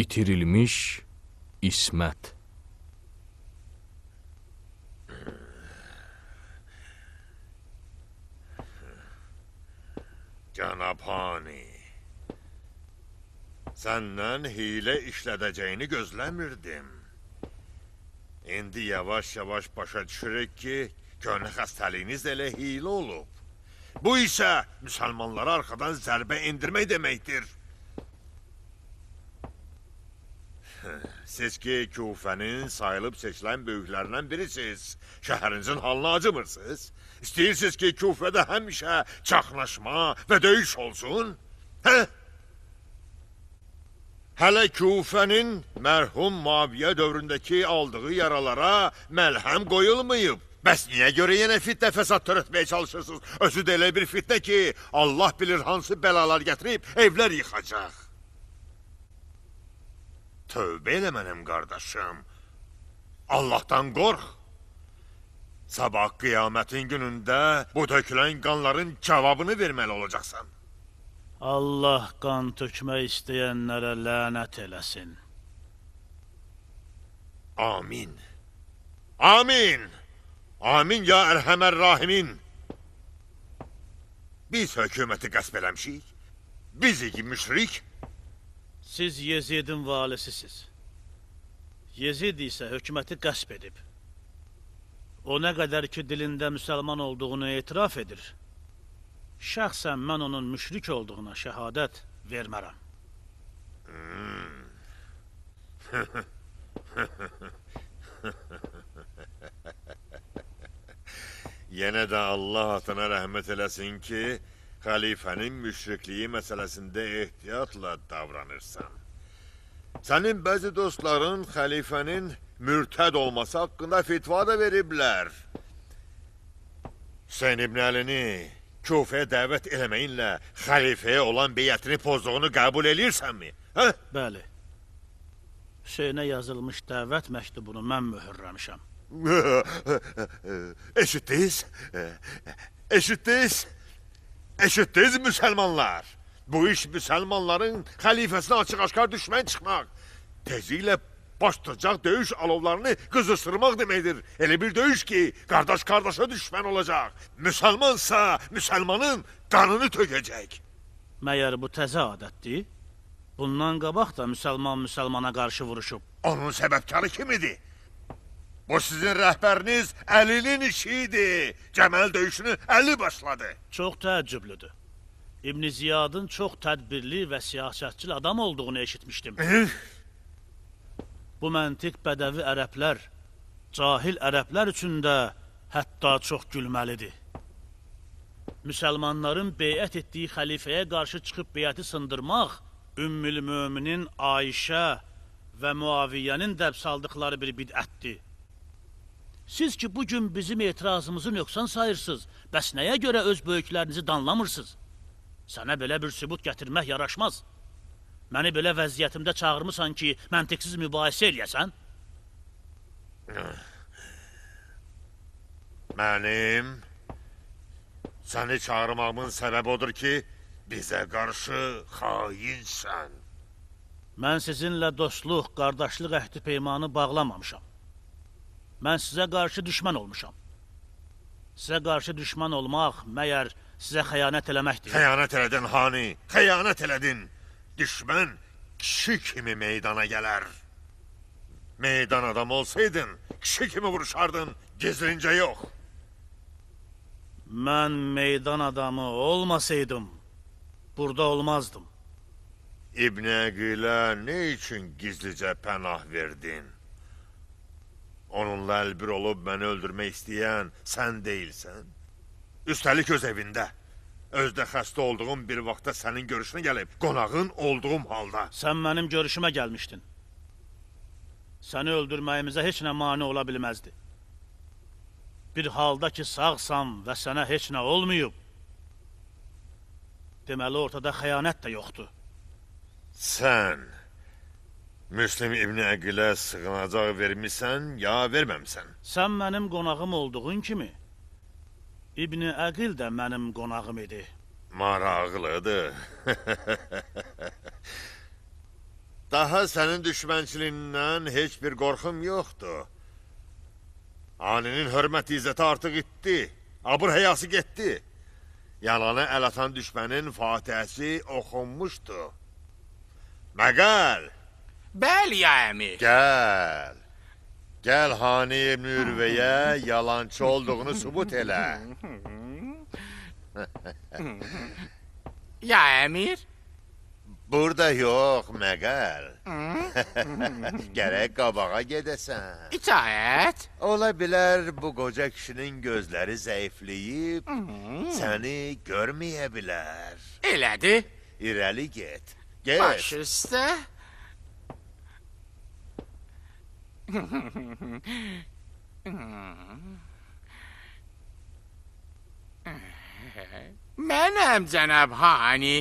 İtirilmiş İsmət. Cənab Hani, səndən hiylə işlədəcəyini gözləmirdim. İndi yavaş-yavaş başa düşürük ki, köhnə xəstəliyiniz elə hiylə olub. Bu isə müsəlmanlara arxadan zərbə endirmək deməkdir. Siz ki, Kufənin sayılıb seçilən böyüklərindən birisiniz. Şəhərinizin halına acımırsınız. İstəyirsiniz ki, Kufədə həmişə çaxnaşma və döyüş olsun. Hə? Hələ Kufənin mərhum Muaviyə dövründəki aldığı yaralara məlhəm qoyulmayıb. Bəs niyə görə yenə fitnə fəsad törətməyə çalışırsınız? Özü də elə bir fitnə ki, Allah bilir hansı bəlalar gətirib evlər yıxacaq. Tövbə elə mənim qardaşım. Allahdan qorx. Sabah qiyamətin günündə bu tökülən qanların cavabını verməli olacaqsan. Allah qan tökmək istəyənlərə lənət eləsin. Amin. Amin. Amin ya Erhəmər Rahimin. Biz hökuməti qəsb eləmişik. Biz iki müşrik. Siz Yezidin valisisiz. Yezid isə hökuməti qəsb edib. O nə qədər ki dilində müsəlman olduğunu etiraf edir, şəxsən mən onun müşrik olduğuna şəhadət vermərəm. Yenə də Allah atana rəhmət eləsin ki, xəlifənin müşrikliyi məsələsində ehtiyatla davranırsan. Sənin bəzi dostların xəlifənin mürtəd olması haqqında fitva da veriblər. Hüseyn İbn Əlini Kufəyə dəvət eləməyinlə xəlifəyə olan beyətini pozduğunu qəbul eləyirsənmi? Hə? Bəli. Hüseynə yazılmış dəvət məktubunu mən möhürləmişəm. Eşitdiniz? Eşitdiniz? Eşitdiniz müsəlmanlar? Bu iş müsəlmanların xəlifəsinə açıq-aşkar düşmən çıxmaq, tezliklə baş tutacaq döyüş alovlarını qızışdırmaq deməkdir. Elə bir döyüş ki, qardaş qardaşa düşmən olacaq. Müsəlmansa müsəlmanın qanını tökəcək. Məyər bu təzə adətdir? Bundan qabaq da müsəlman müsəlmana qarşı vuruşub. Onun səbəbkarı kim idi? Bu sizin rəhbəriniz Əlinin işi idi. Cəməl döyüşünü Əli başladı. Çox təəccüblüdür. İbn Ziyadın çox tədbirli və siyasətçil adam olduğunu eşitmişdim. Bu məntiq bədəvi ərəblər, cahil ərəblər üçün də hətta çox gülməlidir. Müsəlmanların beyət etdiyi xəlifəyə qarşı çıxıb beyəti sındırmaq, Ümmül Möminin Ayşə və Muaviyyənin dəb saldıqları bir bidətdir. Siz ki, bugün bizim etirazımızı nöqsan sayırsınız, bəs nəyə görə öz böyüklərinizi danlamırsınız? Sənə belə bir sübut gətirmək yaraşmaz. Məni belə vəziyyətimdə çağırmısan ki, məntiqsiz mübahisə eləyəsən? Mənim səni çağırmağımın səbəbi odur ki, bizə qarşı xainsən. Mən sizinlə dostluq, qardaşlıq əhdi peymanı bağlamamışam. Mən sizə qarşı düşmən olmuşam. Sizə qarşı düşmən olmaq məyər sizə xəyanət eləməkdir? Xəyanət elədin, Hani, xəyanət elədin. Düşmən kişi kimi meydana gələr. Meydan adam olsaydın, kişi kimi vuruşardın, gizlincə yox. Mən meydan adamı olmasaydım, burada olmazdım. İbn Əqilə nə üçün gizlicə pənah verdin? Onunla əlbir olub məni öldürmək istəyən sən deyilsən. Üstəlik öz evində. Özdə xəstə olduğum bir vaxtda sənin görüşünə gəlib, qonağın olduğum halda. Sən mənim görüşümə gəlmişdin. Səni öldürməyimizə heç nə mane ola bilməzdi. Bir halda ki, sağsan və sənə heç nə olmayıb, deməli ortada xəyanət də yoxdur. Sən Müslim İbn Əqilə sığınacaq vermisən ya verməmsən? Sən mənim qonağım olduğun kimi, İbn Əqil də mənim qonağım idi. Maraqlıdır. Daha sənin düşmənçiliyindən heç bir qorxum yoxdur. Haninin hörmət izzəti artıq itdi. Abır həyası getdi. Yalanı əl atan düşmənin fatihəsi oxunmuşdu. Məqəl! Bəli, ya əmir. Gəl. Gəl Hani İbn Ürvəyə yalancı olduğunu sübut elə. Ya əmir? Burada yox, məqəl. Gərək qabağa gedəsən. İtaət. Ola bilər bu qoca kişinin gözləri zəifləyib, səni görməyə bilər. Elədir. İrəli get. Get. Baş üstə. Mənəm cənab Hani.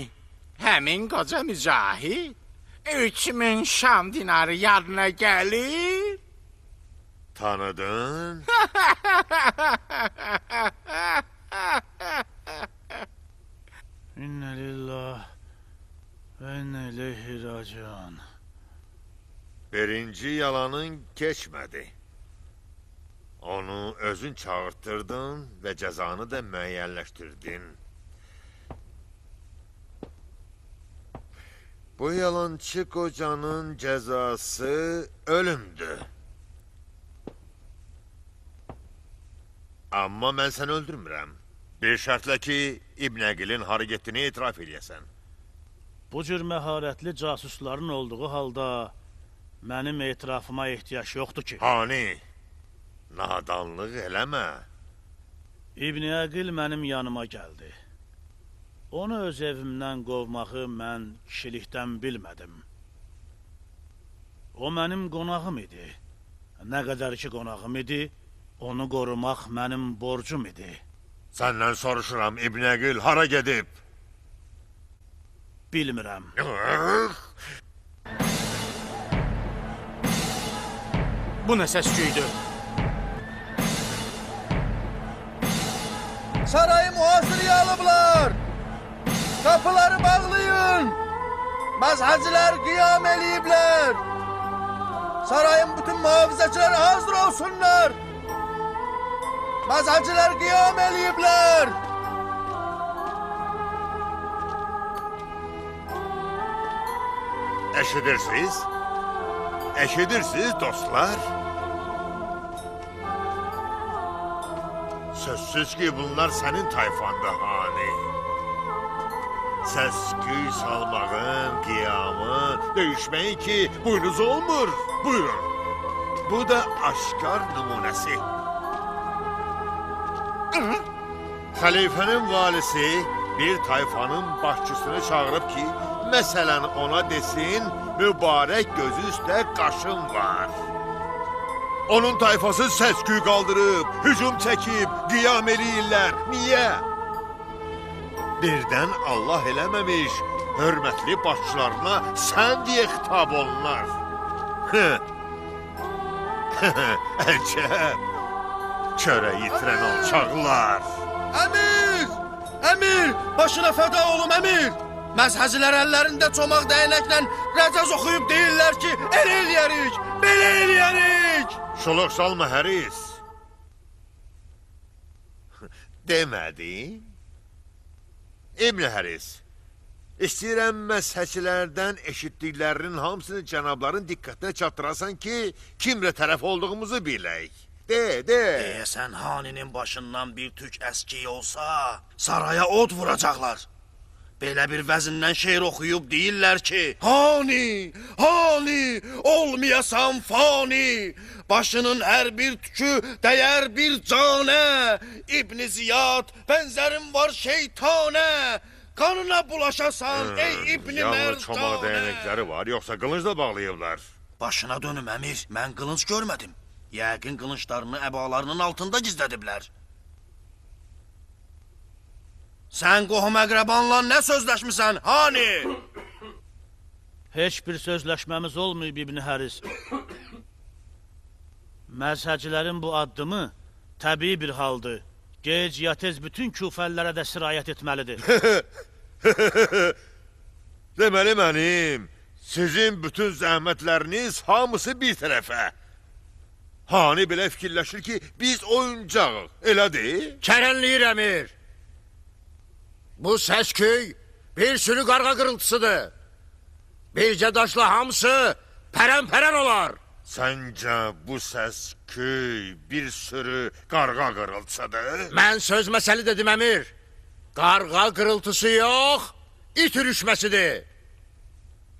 Həmin qoca mücahid. 3000 Şam dinarı yadına gəlir. Tanıdın? İnne lillah ve inne ileyhi raciun. Birinci yalanın keçmədi. Onu özün çağırtırdın və cəzanı da müəyyənləşdirdin. Bu yalancı qocanın cəzası ölümdür. Amma mən səni öldürmürəm. Bir şərtlə ki, İbn Əqilin hara getdiyini etiraf eləyəsən. Bu cür məharətli casusların olduğu halda mənim etirafıma ehtiyac yoxdur ki. Hani, nadanlıq eləmə. İbn Əqil mənim yanıma gəldi. Onu öz evimdən qovmağı mən kişilikdən bilmədim. O mənim qonağım idi. Nə qədər ki qonağım idi, onu qorumaq mənim borcum idi. Səndən soruşuram, İbn Əqil hara gedib? Bilmirəm. Bu nə səs-küydür? Sarayı mühasirəyə alıblar! Qapıları bağlayın! Məzhəcilər qiyam eləyiblər! Sarayın bütün mühafizəçiləri hazır olsunlar! Məzhəcilər qiyam eləyiblər! Eşidirsiniz? Eşidirsiniz dostlar? Sözsüz ki bunlar sənin tayfanda Hani. Səs-küy salmağın, qiyamın, döyüşməyin ki buynuz olmur. Buyurun. Bu da aşkar nümunəsi. Xəlifənin valisi bir tayfanın başçısını çağırıb ki, məsələn ona desin, mübarək gözü üstə qaşın var. Onun tayfası səs-küy qaldırıb, hücum çəkib, qiyam eləyirlər. Niyə? Birdən Allah eləməmiş, hörmətli başçılarına sən deyə xitab olunar. Əcəb! Çörək itirən alçaqlar! Əmir! Əmir! Başına fəda olum, əmir! Məzhəcilər əllərində çomaq dəyənəklə rəcəz oxuyub deyirlər ki, elə eləyərik, belə eləyərik! Şuluq salma, Həris! Demədim? İbn Həris, istəyirəm məzhəçilərdən eşitdiklərinin hamısını cənabların diqqətinə çatdırasan ki, kimlə tərəf olduğumuzu bilək. De, de. Deyəsən, Haninin başından bir tük əski olsa, saraya od vuracaqlar. Belə bir vəzindən şeir oxuyub deyirlər ki, Hani, Hani, olmayasan fani, başının hər bir tükü dəyər bir canə, İbn Ziyad, bənzərin var şeytanə, qanına bulaşasan ey İbn Yalnız Mərdanə. çomaq dəyənəkləri var, yoxsa qılıncla bağlayıblar. Başına dönüm əmir, mən qılınc görmədim. Yəqin qılınçlarını əbalarının altında gizlədiblər. Sən qohum əqrəbanla nə sözləşmisən, Hani? Heç bir sözləşməmiz olmayıb İbn Həris. Məzhəcilərin bu addımı təbii bir haldır. Gec ya tez bütün küfəllərə də sirayət etməlidir. Deməli mənim Sizin bütün zəhmətləriniz hamısı bir tərəfə. Hani belə fikirləşir ki, biz oyuncağıq, elədir? Kərənləyir əmir. Bu səs-küy bir sürü qarğa qırıltısıdır. Bircə daşla hamısı pərən-pərən olar. Səncə bu səs-küy bir sürü qarğa qırıltısıdır? Mən söz məsəli dedim əmir. Qarğa qırıltısı yox, it ürüşməsidir.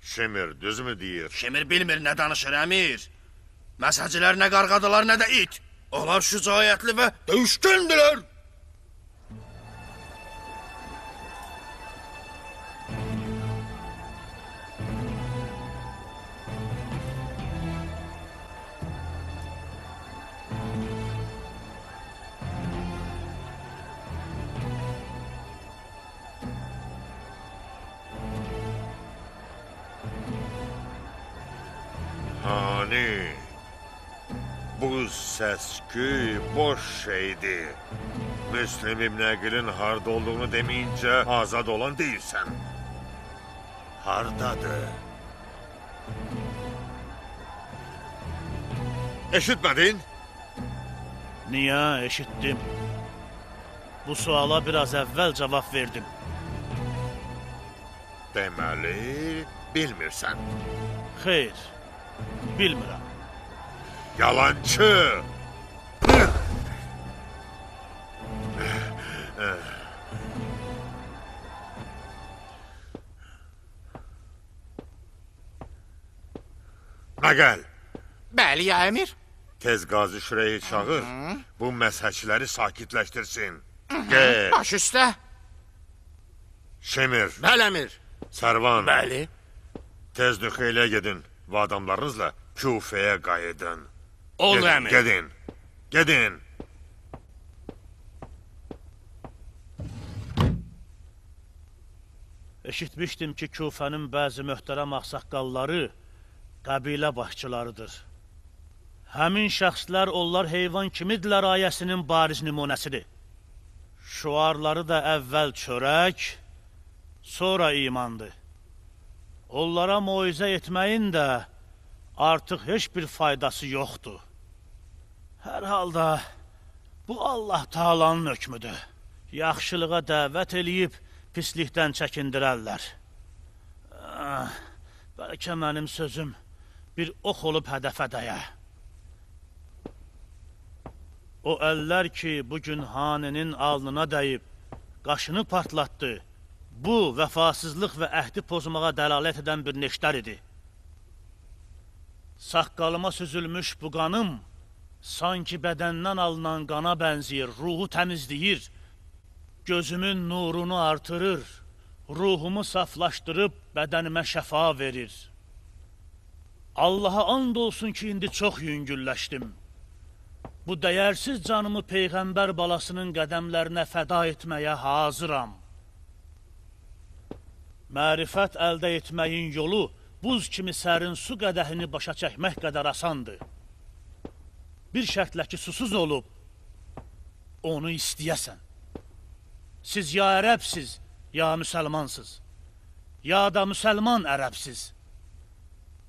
Şimir düzmü deyir? Şemir bilmir nə danışır əmir. Məzhəcilər nə qarğadılar, nə də it. Onlar şücaətli və döyüşkündülər. Hani, bu səs-küy boş şeydir. Müslim İbn Əqilin harda olduğunu deməyincə azad olan deyilsən. Hardadır? Eşitmədin? Niyə eşitdim? Bu suala biraz əvvəl cavab verdim. Deməli, bilmirsən. Xeyr, bilmirəm. Yalancı! Məqəl, Bəli, ya əmir. tez Qazi Şüreyhi çağır, bu məzhəbçiləri sakitləşdirsin. Get, Baş üstə. Şemir, Bəli əmir. Sərvan, Bəli. tez Nüxeyləyə gedin və adamlarınızla Küfəyə qayıdın. Oldu Gedin, əmir. gedin, gedin. Eşitmişdim ki, Küfənin bəzi möhtərəm ağsaqqalları qəbilə başçılarıdır. Həmin şəxslər onlar heyvan kimidirlər ayəsinin bariz nümunəsidir. Şüarları da əvvəl çörək, sonra imandır. Onlara moizə etməyin də artıq heç bir faydası yoxdur. Hər halda bu Allah Taala'nın hökmüdür. Yaxşılığa dəvət eləyib pislikdən çəkindirərlər. Ah, bəlkə mənim sözüm bir ox olub hədəfə dəyə. O əllər ki, bugün Haninin alnına dəyib, qaşını partlatdı, bu vəfasızlıq və əhdi pozmağa dəlalət edən bir neştər idi. Saqqalıma süzülmüş bu qanım, sanki bədəndən alınan qana bənzəyir, ruhu təmizləyir, gözümün nurunu artırır, ruhumu saflaşdırıb bədənimə şəfa verir. Allaha and olsun ki, indi çox yüngülləşdim. Bu dəyərsiz canımı Peyğəmbər balasının qədəmlərinə fəda etməyə hazıram. Mərifət əldə etməyin yolu buz kimi sərin su qədəhini başa çəkmək qədər asandır. Bir şərtlə ki, susuz olub, onu istəyəsən. Siz ya ərəbsiz, ya müsəlmansız, ya da müsəlman ərəbsiz.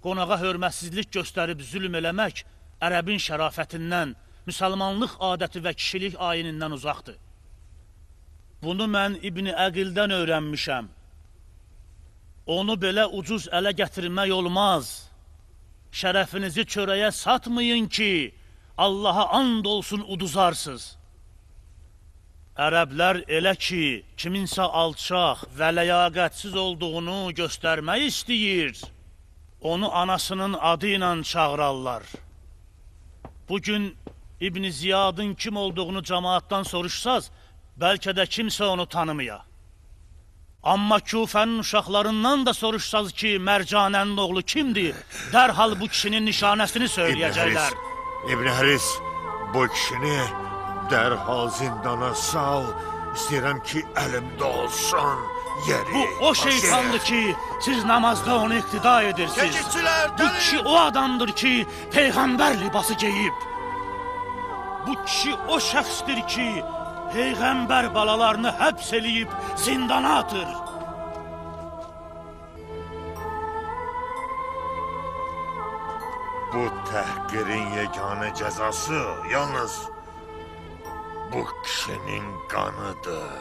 Qonağa hörmətsizlik göstərib zülm eləmək ərəbin şərafətindən, müsəlmanlıq adəti və kişilik ayinindən uzaqdır. Bunu mən İbn Əqildən öyrənmişəm. Onu belə ucuz ələ gətirmək olmaz. Şərəfinizi çörəyə satmayın ki, Allaha and olsun uduzarsız. Ərəblər elə ki, kiminsə alçaq və ləyaqətsiz olduğunu göstərmək istəyir, onu anasının adı ilə çağırarlar. Bugün İbn Ziyadın kim olduğunu cemaatdan soruşsaz, bəlkə də kimsə onu tanımaya. Amma Küfənin uşaqlarından da soruşsaz ki, Mərcanənin oğlu kimdir, dərhal bu kişinin nişanəsini söyləyəcəklər. İbn Həris, bu kişini dərhal zindana sal. İstəyirəm ki, əlimdə olsun yeri. Bu o şeytandır ki, siz namazda onu iqtida edirsiniz. Keşikçilər, Bu kişi o adamdır ki, Peyğəmbər libası geyib. Bu kişi o şəxsdir ki, Peyğəmbər balalarını həbs eləyib zindana atır. Bu təhqirin yeganə cəzası yalnız bu kişinin qanıdır.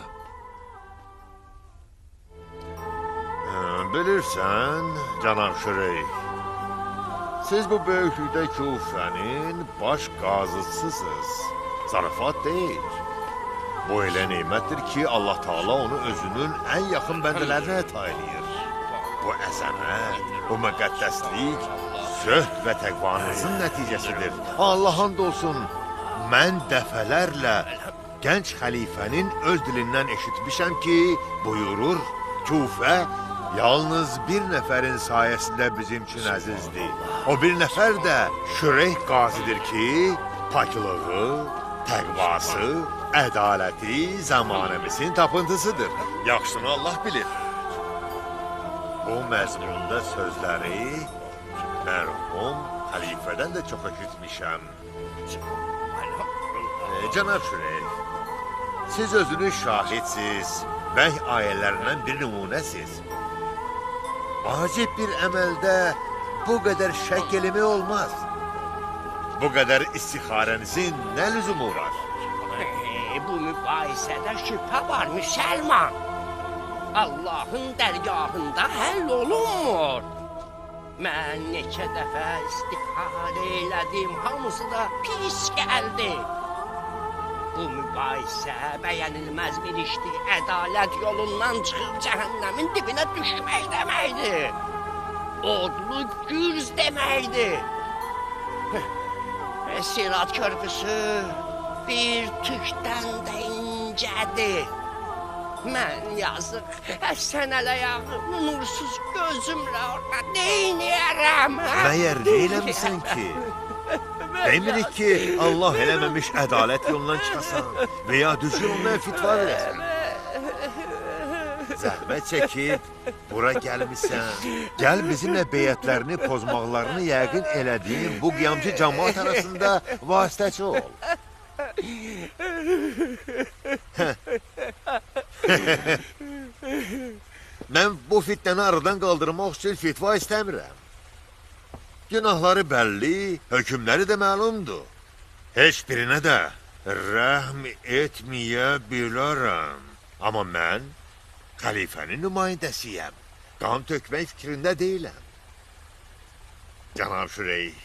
Bilirsən, cənab Şüreyh, siz bu böyüklükdə Kufənin baş qazısısınız. Zarafat deyil. Bu elə nemətdir ki, Allah Teala onu özünün ən yaxın bəndələrinə əta eləyir. Bu əzəmət, bu müqəddəslik zöhd və təqvanızın nəticəsidir. Allah and olsun, mən dəfələrlə gənc xəlifənin öz dilindən eşitmişəm ki, buyurur, Kufə yalnız bir nəfərin sayəsində bizim üçün əzizdir. O bir nəfər də Şüreyh qazidir ki, paklığı, təqvası, ədaləti zamanəmizin tapıntısıdır. Yaxşısını Allah bilir. Bu məzmunda sözləri mərhum xəlifədən də çox eşitmişəm. Cənab Şüreyh, siz özünüz şahidsiz, bəy ayələrindən bir nümunəsiz. Vacib bir əməldə bu qədər şək eləmək olmaz. Bu qədər istixarənizin nə lüzumu var? Bu mübahisədə şübhə var, müsəlman. Allahın dərgahında həll olunmur. Mən neçə dəfə istixarə elədim, hamısı da pis gəldi. Bu mübahisə bəyənilməz bir işdir. Ədalət yolundan çıxıb cəhənnəmin dibinə düşmək deməkdir. Odlu gürz deməkdir. Sirat körpüsü bir tükdən də incədir. Mən yazıq, Həsən əl-ayağı nursuz gözümlə orada neyniyərəm? Məyər nə eləmisən ki? Demirik ki, Allah eləməmiş ədalət yolundan çıxasan və ya düzgün olmayan fitva verəsən. Zəhmət çəkib, bura gəlmişsən. Gəl bizimlə beyətlərini pozmaqlarını yəqin elədiyin bu qiyamcı cəmaat arasında vasitəçi ol. Mən bu fitnəni aradan qaldırmaq üçün fitva istəmirəm. Günahları bəlli, hökmləri də məlumdur. Heç birinə də rəhm etməyə bilərəm. Amma mən xəlifənin nümayəndəsiyəm. Qan tökmək fikrində deyiləm. Cənab Şüreyh,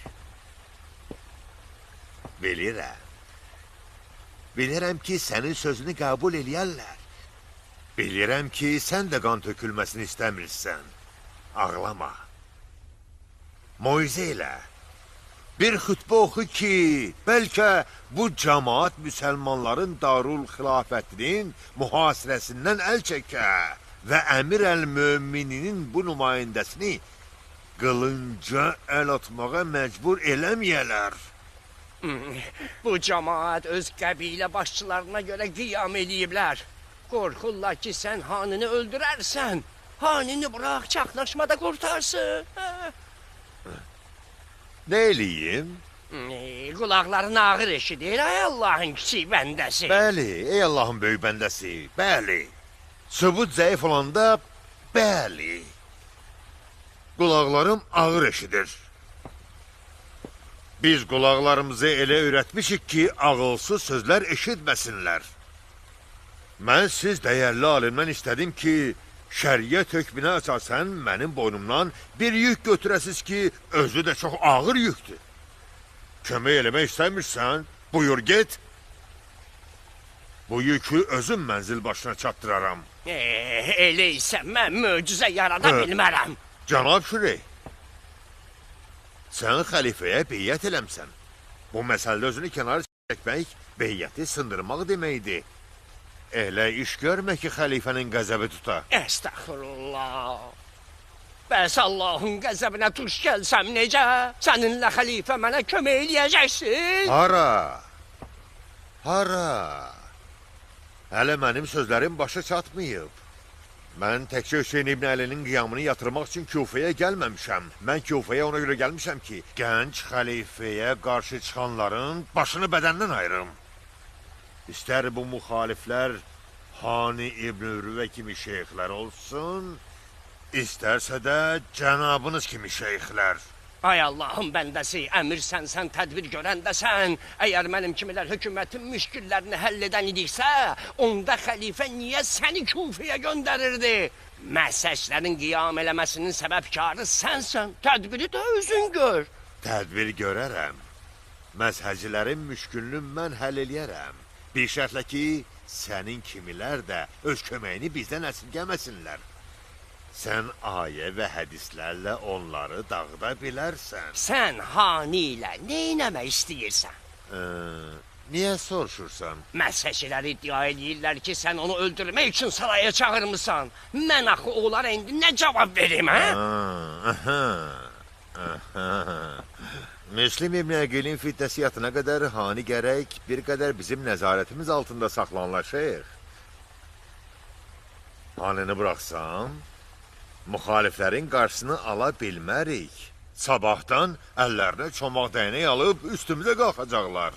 bilirəm. Bilirəm ki, sənin sözünü qəbul eləyərlər. Bilirəm ki, sən də qan tökülməsini istəmirsən. Ağlama. Moizə elə. Bir xütbə oxu ki, bəlkə bu cəmaat müsəlmanların Darul Xilafətinin mühasirəsindən əl çəkə və Əmir əl-Mömininin bu nümayəndəsini qılınca əl atmağa məcbur eləməyələr. Bu cəmaat öz qəbilə başçılarına görə qiyam eləyiblər. Qorxurlar ki, sən hanını öldürərsən. Hanını bırax, çaxnaşmada qurtarsın. Nə eləyim? Qulaqların ağır eşidir, ey Allahın kiçik bəndəsi. Bəli, ey Allahın böyük bəndəsi, bəli. Sübut zəif olanda, bəli. Qulaqlarım ağır eşidir. Biz qulaqlarımızı elə öyrətmişik ki, ağılsız sözlər eşitməsinlər. Mən siz dəyərli alimdən istədim ki, şəriət hökmünə əsasən mənim boynumdan bir yük götürəsiz ki, özü də çox ağır yükdür. Kömək eləmək istəmirsən, buyur get. Bu yükü özüm mənzil başına çatdıraram. Elə isə mən möcüzə yarada bilmərəm. Cənab Şüreyh, sən xəlifəyə beyyət eləmsən. Bu məsələdə özünü kənara çəkmək, beyyəti sındırmaq deməkdir. Elə iş görmə ki, xəlifənin qəzəbi tuta. Əstəğfirullah. Bəs Allahın qəzəbinə tuş gəlsəm necə? Səninlə xəlifə mənə kömək eləyəcəksin? Hara? Hara? Hələ mənim sözlərim başa çatmayıb. Mən təkcə Hüseyn İbn Əlinin qiyamını yatırmaq üçün Kufəyə gəlməmişəm. Mən Kufəyə ona görə gəlmişəm ki, gənc xəlifəyə qarşı çıxanların başını bədəndən ayırım. İstər bu müxaliflər Hani İbn Ürvə kimi şeyxlər olsun, istərsə də cənabınız kimi şeyxlər. Ay Allahın bəndəsi, əmir sənsən, tədbir görən də sən. Əgər mənim kimilər hökumətin müşkillərini həll edən idiksə, onda xəlifə niyə səni Kufiyə göndərirdi? Məhsəçlərin qiyam eləməsinin səbəbkarı sənsən, tədbiri də özün gör. Tədbir görərəm. Məzhəcilərin müşkülünü mən həll eləyərəm. Bir şərtlə ki, sənin kimilər də öz köməyini bizdən əsirgəməsinlər. Sən ayə və hədislərlə onları dağıda bilərsən. Sən Hani ilə nə eləmək istəyirsən? Niyə soruşursan? Məzhəçilər iddia eləyirlər ki, sən onu öldürmək üçün saraya çağırmısan. Mən axı onlara indi nə cavab verim, hə? Müslim İbn Əqilin fitnəsi yatana qədər Hani gərək bir qədər bizim nəzarətimiz altında saxlanılar, şeyx. Hanini buraxsam, müxaliflərin qarşısını ala bilmərik. Sabahdan əllərinə çomaq dəyənək alıb üstümüzə qalxacaqlar.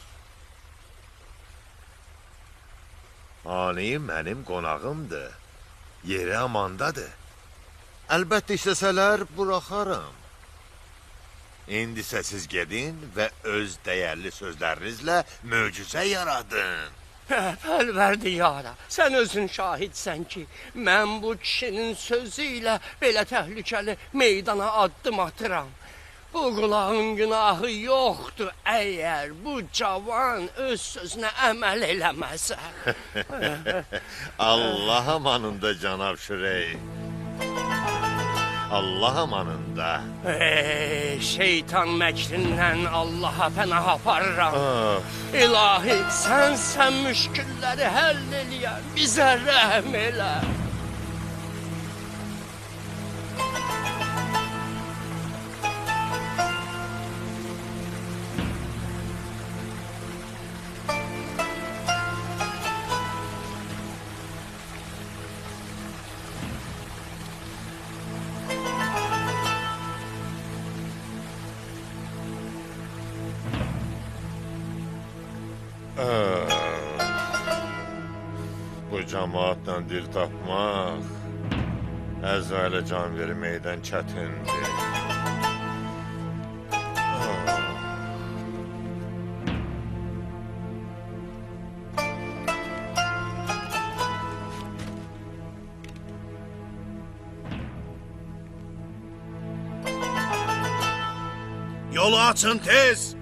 Hani mənim qonağımdır. Yeri amandadır. Əlbəttə istəsələr buraxaram. İndi isə siz gedin və öz dəyərli sözlərinizlə möcüzə yaradın. Pərverdigara, sən özün şahidsən ki, mən bu kişinin sözü ilə belə təhlükəli meydana addım atıram. Bu qulağın günahı yoxdur əgər bu cavan öz sözünə əməl eləməsə. Allah amanında cənab Şürey. Allah amanında. Ey, şeytan məkrindən Allaha pənah aparıram. İlahi, sənsən müşkülləri həll eləyən, bizə rəhm elə. Bu cəmaatla dil tapmaq əzrailə can verməkdən çətindir. Yolu açın tez!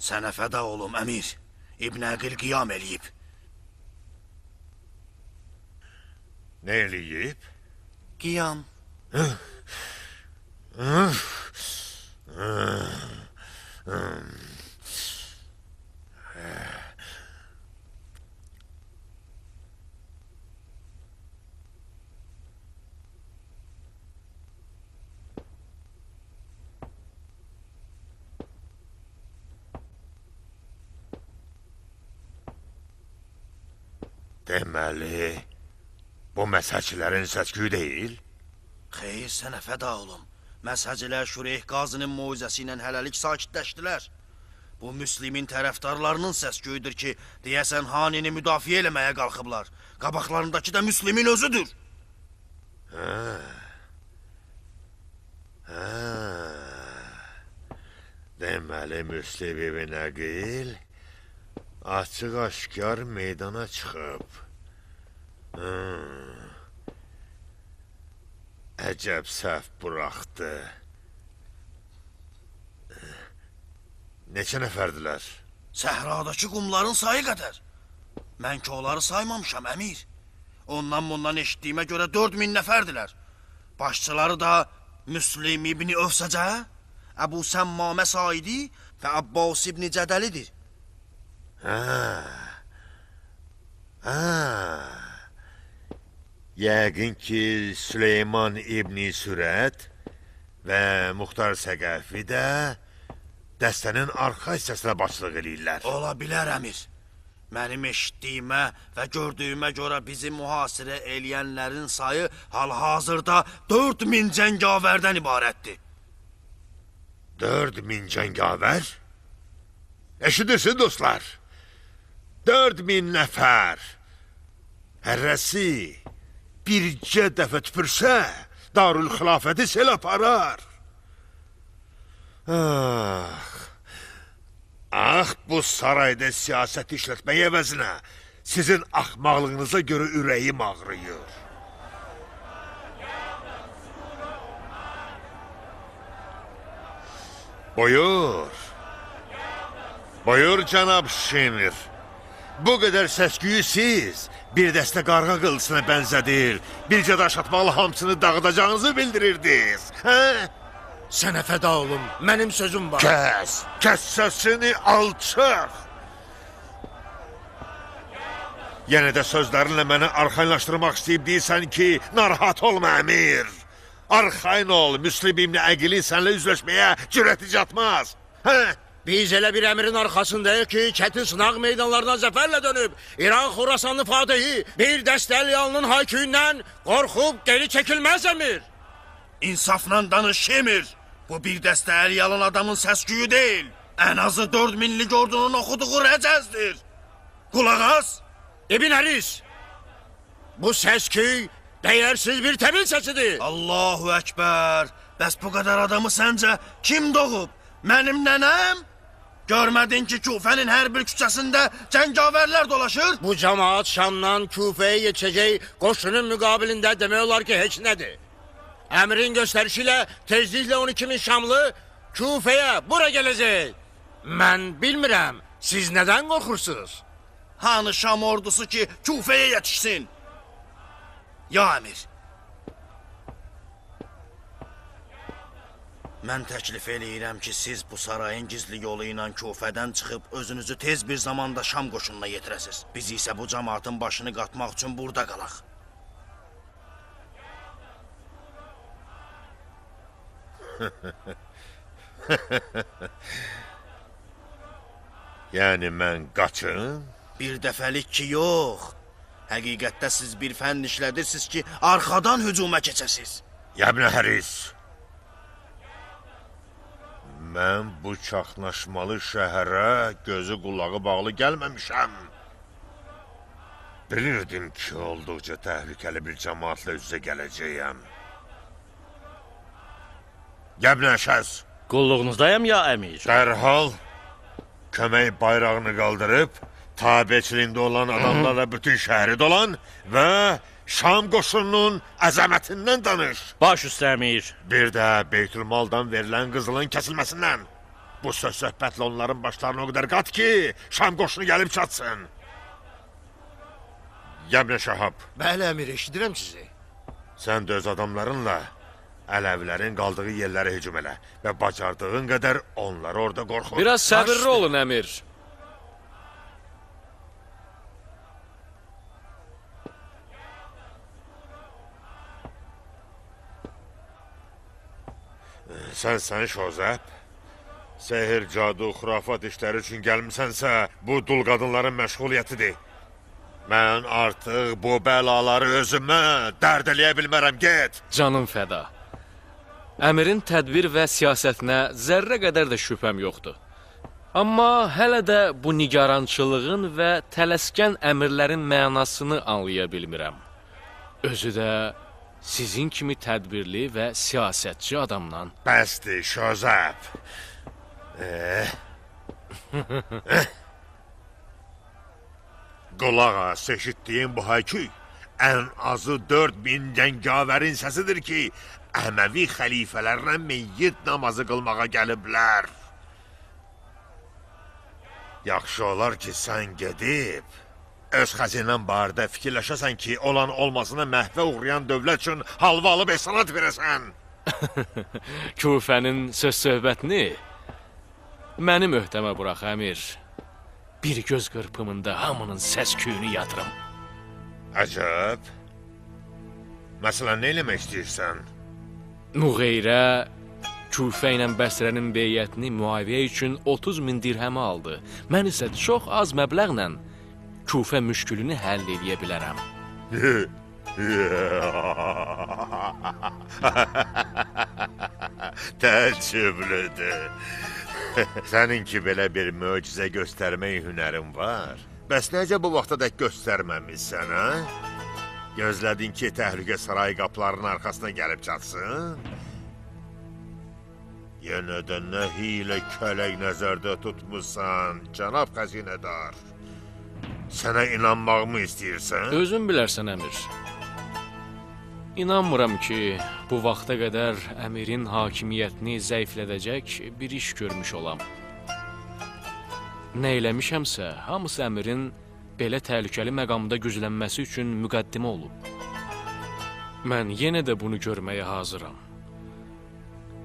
Sənə fəda olum, əmir. İbn Əqil qiyam eləyib. Nə eləyib? Qiyam. Deməli, bu məzhəçilərin səsküyü deyil? Xeyr, sənə fəda olum. Məzhəcilər Şureyh Qazinin moizəsi ilə hələlik sakitləşdilər. Bu, Müslimin tərəfdarlarının səsküyüdür ki, deyəsən Hanini müdafiə eləməyə qalxıblar. Qabaqlarındakı da Müslimin özüdür. Deməli, Müslim ibn Əqil açıq-aşkar meydana çıxıb. Əcəb səhv buraxdı. Neçə nəfərdilər? Səhradakı qumların sayı qədər. Mən ki, onları saymamışam, əmir. Ondan bundan eşitdiyimə görə 4000 nəfərdilər. Başçıları da Müslim ibni Övsəcə, Əbu Səmmamə Saidi və Abbas ibni Cədəlidir. Yəqin ki, Süleyman İbni Sürət və Muxtar Səqəfi də dəstənin arxa hissəsinə başçılıq eləyirlər. Ola bilər, əmir. Mənim eşitdiyimə və gördüyümə görə bizi mühasirə eləyənlərin sayı hal-hazırda 4000 cəngavərdən ibarətdir. 4000 cəngavər? Eşidirsin, dostlar. 4000 nəfər. Hərəsi bircə dəfə tüpürsə, Darül Xilafəti sel aparar. Ah, bu sarayda siyasət işlətmək əvəzinə sizin axmaqlığınıza görə ürəyim ağrıyır. Buyur. Buyur, cənab Şimir. Bu qədər səsküyü siz bir dəstə qarğa qılısına bənzədir, bircə daş atmaqla hamısını dağıdacağınızı bildirirdiniz. Hə? Sənə fəda olum, mənim sözüm var. Kəs, kəs səsini alçaq. Yenə də sözlərinlə məni arxayınlaşdırmaq istəyib deyirsən ki, narahat olma əmir. Arxayın ol, Müslim İbni Əqili sənlə üzləşməyə cürəti çatmaz. Hə? Biz elə bir əmirin arxasındayıq ki, çətin sınaq meydanlarına zəfərlə dönüb, İran Xurasanlı fatihi bir dəstə əlyanının hayküyündən qorxub geri çəkilməz əmir. İnsafla danış, Şemir. Bu bir dəstə əlyalan adamın səsküyü deyil. Ən azı 4000-lik ordunun oxuduğu rəcəzdir. Qulaq as. İbn Həris, bu səsküy dəyərsiz bir təbil səsidir. Allahu Əkbər. Bəs bu qədər adamı səncə kim doğub? Mənim nənəm? Görmədin ki, Kufənin hər bir küçəsində cəngavərlər dolaşır? Bu cəmaat Şamdan Kufəyə yetişəcək qoşunun müqabilində demək olar ki, heç nədir. Əmrin göstərişi ilə tezliklə 12.000 Şamlı Kufəyə bura gələcək. Mən bilmirəm, siz nədən qorxursunuz? Hanı Şam ordusu ki, Kufəyə yetişsin? Ya əmir, mən təklif eləyirəm ki, siz bu sarayın gizli yolu ilə Kufədən çıxıb özünüzü tez bir zamanda Şam qoşununa yetirəsiniz. Biz isə bu cəmaatın başını qatmaq üçün burada qalaq. Yəni mən qaçım? Bir dəfəlik ki, yox. Həqiqətdə siz bir fənn işlədirsiniz ki, arxadan hücuma keçəsiniz. Ya İbn Həris, mən bu çaxnaşmalı şəhərə gözü qulağı bağlı gəlməmişəm. Bilirdim ki, olduqca təhlükəli bir cəmaatla üz-üzə gələcəyəm. Ya İbn Əşəz. Qulluğunuzdayam ya əmir. Dərhal kömək bayrağını qaldırıb, tabeçiliyində olan adamlarla bütün şəhəri dolan və Şam qoşununun əzəmətindən danış. Baş üstə əmir. Bir də Beytülmaldan verilən qızılın kəsilməsindən. Bu söz söhbətlə onların başlarını o qədər qat ki, Şam qoşunu gəlib çatsın. Ya İbn Şahab. Bəli əmir, eşidirəm sizi. Sən də öz adamlarınla Ələvlərin qaldığı yerlərə hücum elə və bacardığın qədər onları orada qorxut. Biraz səbirli olun əmir. Sən Şozəb, sehr, cadu, xurafat işləri üçün gəlmisənsə, bu dul qadınların məşğuliyyətidir. Mən artıq bu bəlaları özümə dərd eləyə bilmərəm, get! Canım fəda. Əmirin tədbir və siyasətinə zərrə qədər də şübhəm yoxdur. Amma hələ də bu nigarançılığın və tələskən əmirlərin mənasını anlaya bilmirəm. Özü də sizin kimi tədbirli və siyasətçi adamdan. Bəsdir, Şozəb. Qulaq as, eşitdiyim bu hayküy ən azı 4000 cəngavərin səsidir ki, Əməvi xəlifələrinə meyyit namazı qılmağa gəliblər. Yaxşı olar ki, sən gedib öz xəzinən barədə fikirləşəsən ki, olan olmasına məhvə uğrayan dövlət üçün halva alıb ehsanat verəsən. Kufənin söz söhbətini mənim öhdəmə burax, əmir. Bir göz qırpımında hamının səs-küyünü yatırım. Əcəb. Məsələn, nə eləmək istəyirsən? Müğeyrə Küfə ilə Bəsrənin beyyətini Müaviyə üçün 30 min dirhəmə aldı. Mən isə çox az məbləğlə Küfə müşkülünü həll eləyə bilərəm. Təəccüblüdür. Sənin ki belə bir möcüzə göstərmək hünərin var. Bəs necə bu vaxtadək göstərməmisən, ha? Gözlədin ki, təhlükə saray qapılarının arxasına gəlib çatsın? Yenə də nə hiylə kələk nəzərdə tutmusan, cənab xəzinədar? Sənə inanmağımı istəyirsən? Özün bilərsən, əmir. İnanmıram ki, bu vaxta qədər əmirin hakimiyyətini zəiflədəcək bir iş görmüş olam. Nə eləmişəmsə, hamısı əmirin belə təhlükəli məqamda güclənməsi üçün müqəddimə olub. Mən yenə də bunu görməyə hazıram.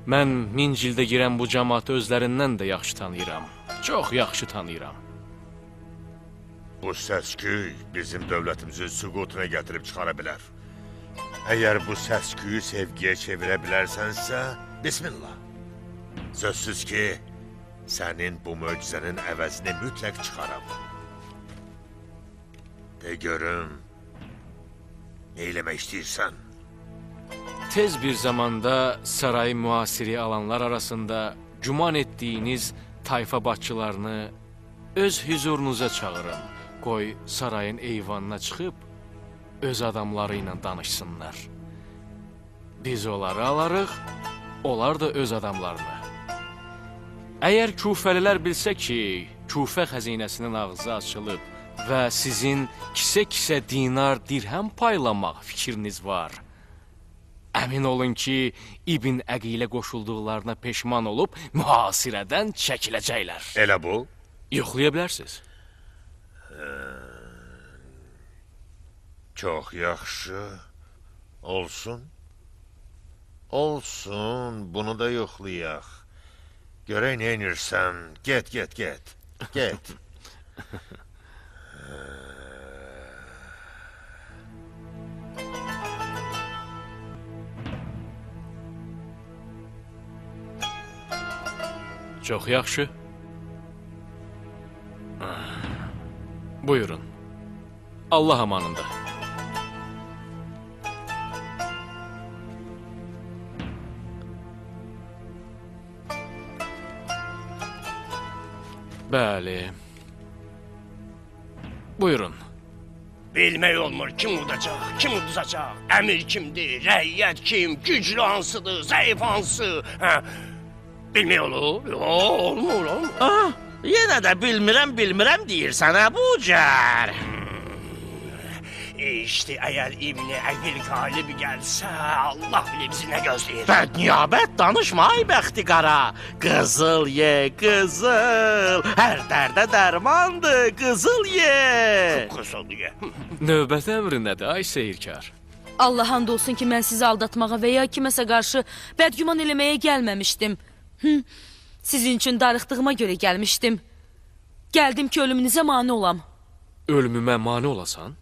Mən 1000 cildə girən bu cəmaatı özlərindən də yaxşı tanıyıram. Çox yaxşı tanıyıram. Bu səsküy bizim dövlətimizin süqutuna gətirib çıxara bilər. Əgər bu səsküyü sevgiyə çevirə bilərsənsə, bismillah. Sözsüz ki, sənin bu möcüzənin əvəzini mütləq çıxaram. De görüm, nə eləmək istəyirsən? Tez bir zamanda sarayı mühasirəyə alanlar arasında güman etdiyiniz tayfa başçılarını öz hüzurunuza çağırın. Qoy sarayın eyvanına çıxıb öz adamları ilə danışsınlar. Biz onları alarıq, onlar da öz adamlarını. Əgər Kufəlilər bilsə ki, Kufə xəzinəsinin ağzı açılıb və sizin kisə-kisə dinar, dirhəm paylamaq fikriniz var, əmin olun ki, İbn Əqilə qoşulduqlarına peşman olub mühasirədən çəkiləcəklər. Elə bu? Yoxlaya bilərsiniz. Çox yaxşı. Olsun. Olsun, bunu da yoxlayaq. Görək nə edirsən. Get, get, get. Get. Çox yaxşı. Buyurun. Allah amanında. Bəli. Buyurun. Bilmək olmur kim udacaq, kim uduzacaq, əmir kimdir, rəiyyət kim, güclü hansıdır, zəif hansı. Hə? Bilmək olur? Yox, olmur, olmur. Ah, yenə də bilmirəm, bilmirəm deyirsən, Əbucər. İşte əgər İbn-i Əqil qalib gəlsə, Allah bilir bizi nə gözləyir. Bədniyabət danışma ay bəxti qara. Qızıl ye, qızıl. Hər dərdə dərmandır, qızıl ye. Qızıl ye. Növbəti əmri nədir, ay seyirkar? Allah and olsun ki, mən sizi aldatmağa və ya kiməsə qarşı bədgüman eləməyə gəlməmişdim. Sizin üçün darıxdığıma görə gəlmişdim. Gəldim ki, ölümünüzə mane olam. Ölümümə mane olasan?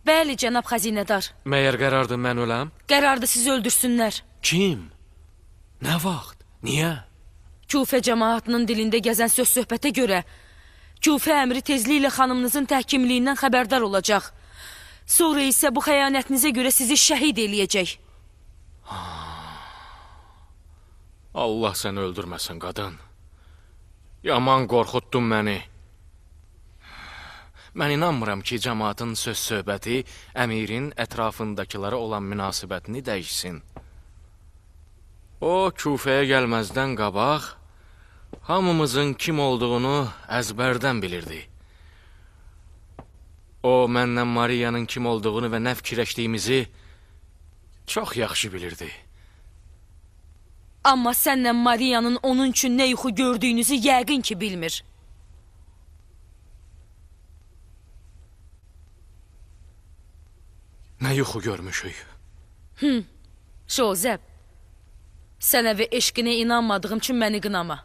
Bəli, cənab xəzinədar. Məyər qərardır mən öləm? Qərardır sizi öldürsünlər. Kim? Nə vaxt? Niyə? Kufə cəmaatının dilində gəzən söz-söhbətə görə Kufə əmri tezliklə xanımınızın təhkimliyindən xəbərdar olacaq. Sonra isə bu xəyanətinizə görə sizi şəhid eləyəcək. Allah səni öldürməsin, qadın. Yaman qorxutdun məni. Mən inanmıram ki, cəmaatın söz-söhbəti əmirin ətrafındakılara olan münasibətini dəyişsin. O, Kufəyə gəlməzdən qabaq hamımızın kim olduğunu əzbərdən bilirdi. O, mənlə Mariyanın kim olduğunu və nə fikirləşdiyimizi çox yaxşı bilirdi. Amma sənlə Mariyanın onun üçün nə yuxu gördüyünüzü yəqin ki bilmir. Nə yuxu görmüşük? Jozef, sənə və eşqinə inanmadığım üçün məni qınama.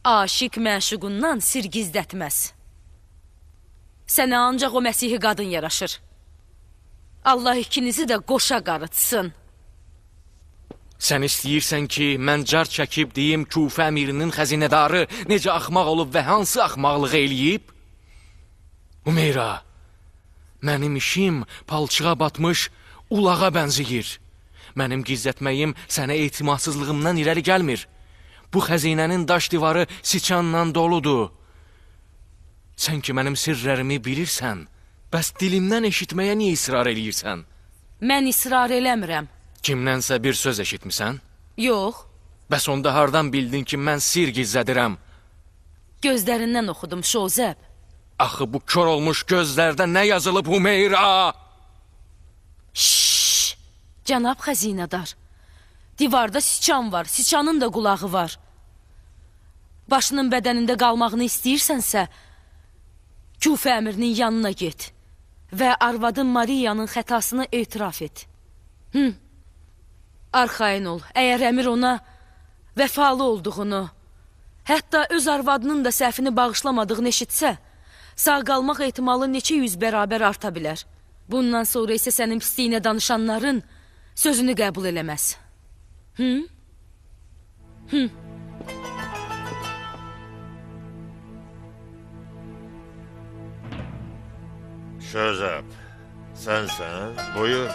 Aşiq məşuqundan sir gizlətməz. Sənə ancaq o məsihi qadın yaraşır. Allah ikinizi də qoşa qarıtsın. Sən istəyirsən ki, mən car çəkib deyim Kufə əmirinin xəzinədarı necə axmaq olub və hansı axmaqlığı eləyib? Hümeyra, mənim işim palçığa batmış ulağa bənzəyir. Mənim gizlətməyim sənə etimadsızlığımdan irəli gəlmir. Bu xəzinənin daş divarı siçanla doludur. Sən ki mənim sirlərimi bilirsən, bəs dilimdən eşitməyə niyə israr eləyirsən? Mən israr eləmirəm. Kimdənsə bir söz eşitmisən? Yox. Bəs onda hardan bildin ki, mən sir gizlədirəm? Gözlərindən oxudum, Şozəb. Axı bu kör olmuş gözlərdə nə yazılıb, Hümeyra? Şşş! Cənab xəzinədar, divarda siçan var, siçanın da qulağı var. Başının bədənində qalmağını istəyirsənsə, Kufə əmirinin yanına get və arvadın Mariyanın xətasını etiraf et. Arxayın ol, əgər əmir ona vəfalı olduğunu, hətta öz arvadının da səhvini bağışlamadığını eşitsə, sağ qalmaq ehtimalı neçə yüz bərabər arta bilər. Bundan sonra isə sənin pisliyinə danışanların sözünü qəbul eləməz. Şözəb, sənsən, buyur.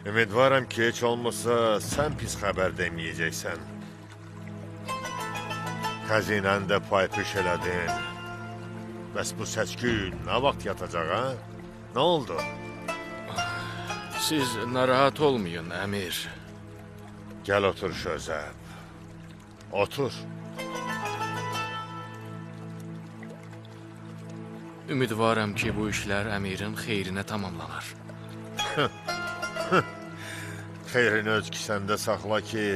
Ümidvaram ki, heç olmasa sən pis xəbər deməyəcəksən. Xəzinəni də paypüş elədin. Bəs bu səsküy nə vaxt yatacaq, ha? Nə oldu? Siz narahat olmayın, əmir. Gəl otur, Şözəb. Otur. Ümidvaram ki, bu işlər əmirin xeyrinə tamamlanar. Xeyrini öz kisəndə saxla ki,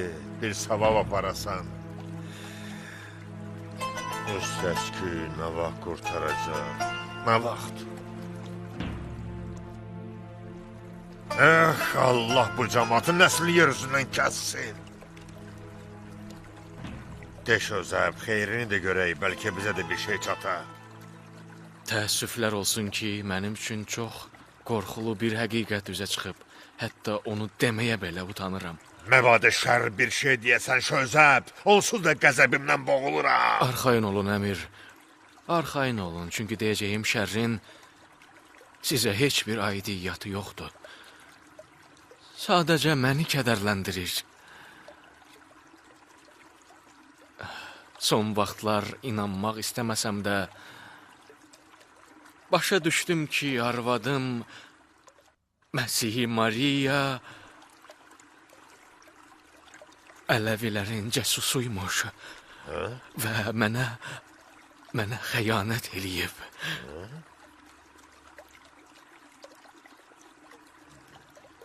bir savab aparasan. Bu səsküy nə vaxt qurtaracaq? Nə vaxt? Eh, Allah bu cəmaatın nəslini yer üzündən kəssin. De Şözəb, xeyrini də görək, bəlkə bizə də bir şey çata. Təəssüflər olsun ki, mənim üçün çox qorxulu bir həqiqət üzə çıxıb. Hətta onu deməyə belə utanıram. Məbadə şər bir şey deyəsən Şözəb, onsuz da qəzəbimdən boğuluram. Arxayın olun, əmir. Arxayın olun, çünki deyəcəyim şərrin sizə heç bir aidiyyatı yoxdur. Sadəcə məni kədərləndirir. Son vaxtlar inanmaq istəməsəm də, başa düşdüm ki, arvadım Məsihi Mariya Ələvilərin cəsusuymuş və mənə xəyanət eləyib.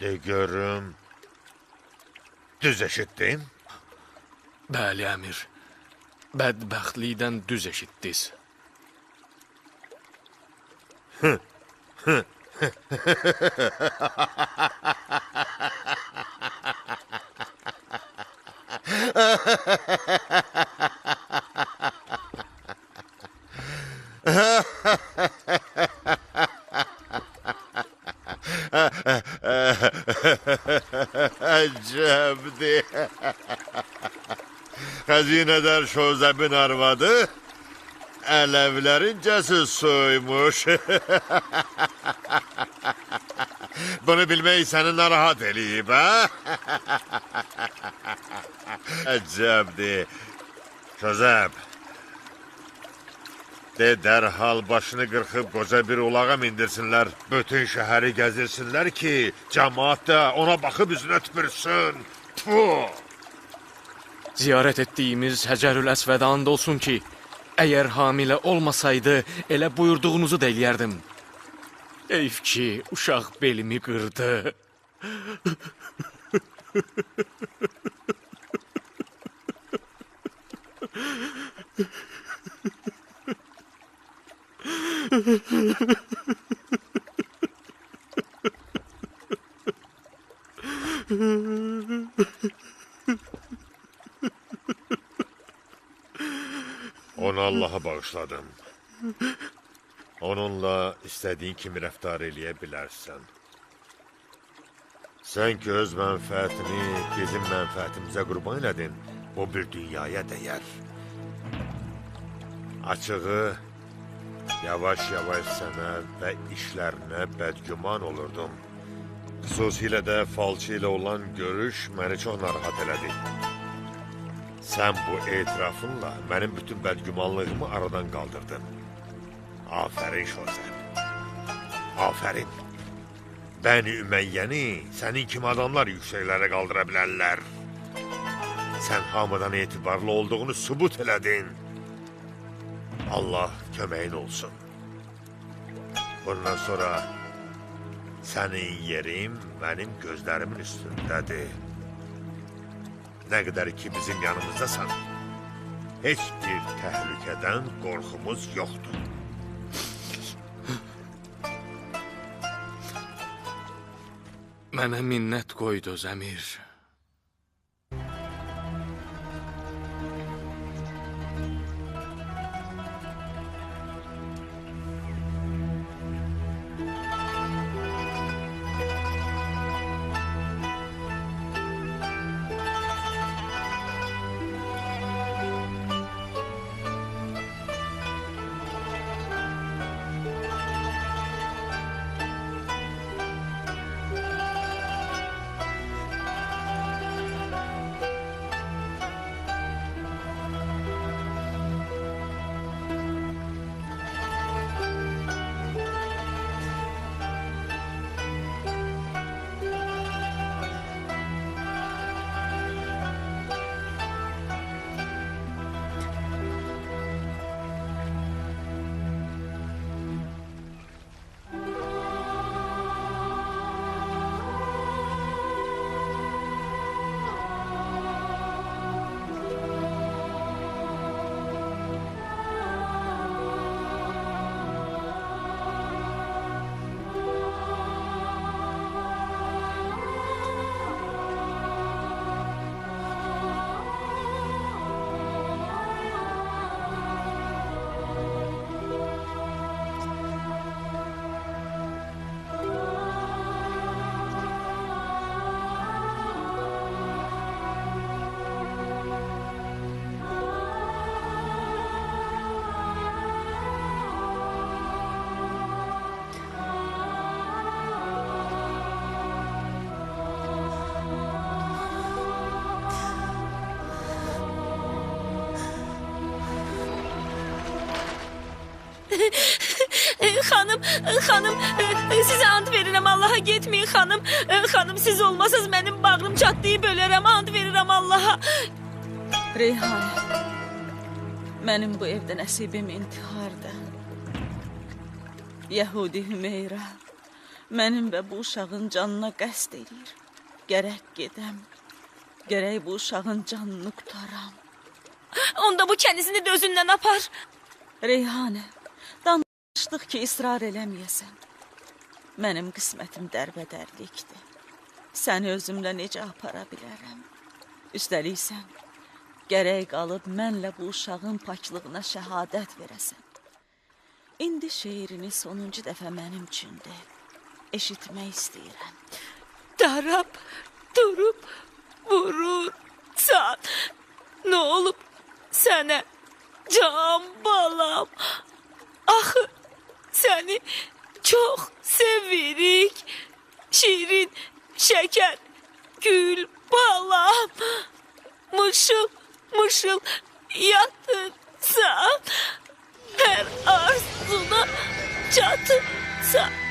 De görüm, düz eşitdin? Bəli, əmir. Bədbəxtlikdən düz eşitdiniz. Əcəbdir. Xəzinədar Şozəbin arvadı Ələvlərin cəsusuymuş. Bunu bilmək səni narahat eləyib, ha? Əcəbdir. Şozəb, de dərhal başını qırxıb qoca bir ulağa mindirsinlər. Bütün şəhəri gəzirsinlər ki, cəmaat da ona baxıb üzünə tüpürsün. Tfu! Ziyarət etdiyimiz Həcərül Əsvədə and olsun ki, əgər hamilə olmasaydı, elə buyurduğunuzu da eləyərdim. Heyf ki, uşaq belimi qırdı. Onu Allaha bağışladım. Onunla istədiyin kimi rəftar eləyə bilərsən. Sən ki öz mənfəətini bizim mənfəətimizə qurban elədin, bu bir dünyaya dəyər. Açığı, yavaş-yavaş sənə və işlərinə bədgüman olurdum. Xüsusilə də falçı ilə olan görüş məni çox narahat elədi. Sən bu etirafınla mənim bütün bədgümanlığımı aradan qaldırdın. Afərin Şozəb, afərin. Bəni Üməyyəni sənin kimi adamlar yüksəklərə qaldıra bilərlər. Sən hamıdan etibarlı olduğunu sübut elədin. Allah köməyin olsun. Bundan sonra sənin yerin mənim gözlərimin üstündədir. Nə qədər ki bizim yanımızdasan, heç bir təhlükədən qorxumuz yoxdur. Mənə minnət qoydu əmir. Xanım, xanım, sizə ant verirəm, Allaha getməyin xanım. Xanım, siz olmasaz mənim bağrım çatlayıb ölərəm, ant verirəm Allaha. Reyhanə, mənim bu evdə nəsibim intihardır. Yəhudi Hümeyra mənim və bu uşağın canına qəsd eləyir. Gərək gedəm, gərək bu uşağın canını qutaram. Onda bu kənizini də özündən apar. Reyhanə, danışdıq ki, israr eləməyəsən. Mənim qismətim dərbədərlikdir. Səni özümlə necə apara bilərəm? Üstəlik sən gərək qalıb mənlə bu uşağın paklığına şəhadət verəsən. İndi şeirini sonuncu dəfə mənim üçündür. Eşitmək istəyirəm. Darab, durub, vurursan. Nə olub sənə, can balam? Axı, səni çox sevirik. Şirin, şəkər, gül balam. Mışıl, mışıl yatırsan, hər arzuna çatırsan.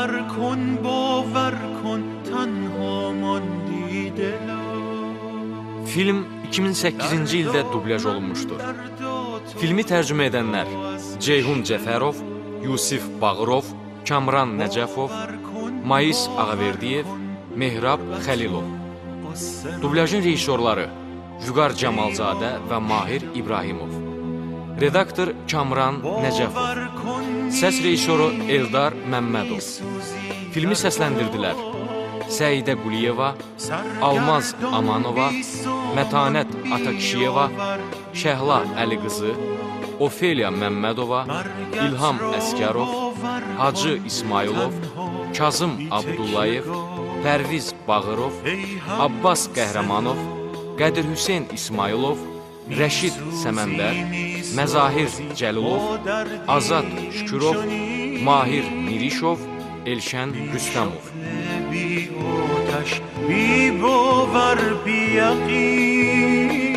باور کن، باور کن، تنها ماندی دلا. Film 2008-ci ildə dublyaj olunmuşdur. Filmi tərcümə edənlər: Ceyhun Cəfərov, Yusif Bağırov, Kamran Nəcəfov, Mais Ağaverdiyev, Mehrab Xəlilov. Dublyajın rejissorları Vüqar Cəmalzadə və Mahir İbrahimov. Redaktor Kamran Nəcəfov. Səs rejissoru Eldar Məmmədov. Filmi səsləndirdilər: Səidə Quliyeva, Almaz Amanova, Mətanət Atakişiyeva, Şəhla Əliqızı, Ofeliya Məmmədova, İlham Əsgərov, Hacı İsmayılov, Kazım Abdullayev, Pərviz Bağırov, Abbas Qəhrəmanov, Qədir Hüseyn İsmayılov, Rəşid Səməndər, Məzahir Cəlilov, Azad Şükürov, Mahir Mirişov, Elşən Rüstəmov. بی آتش، بی باور، بی یقین.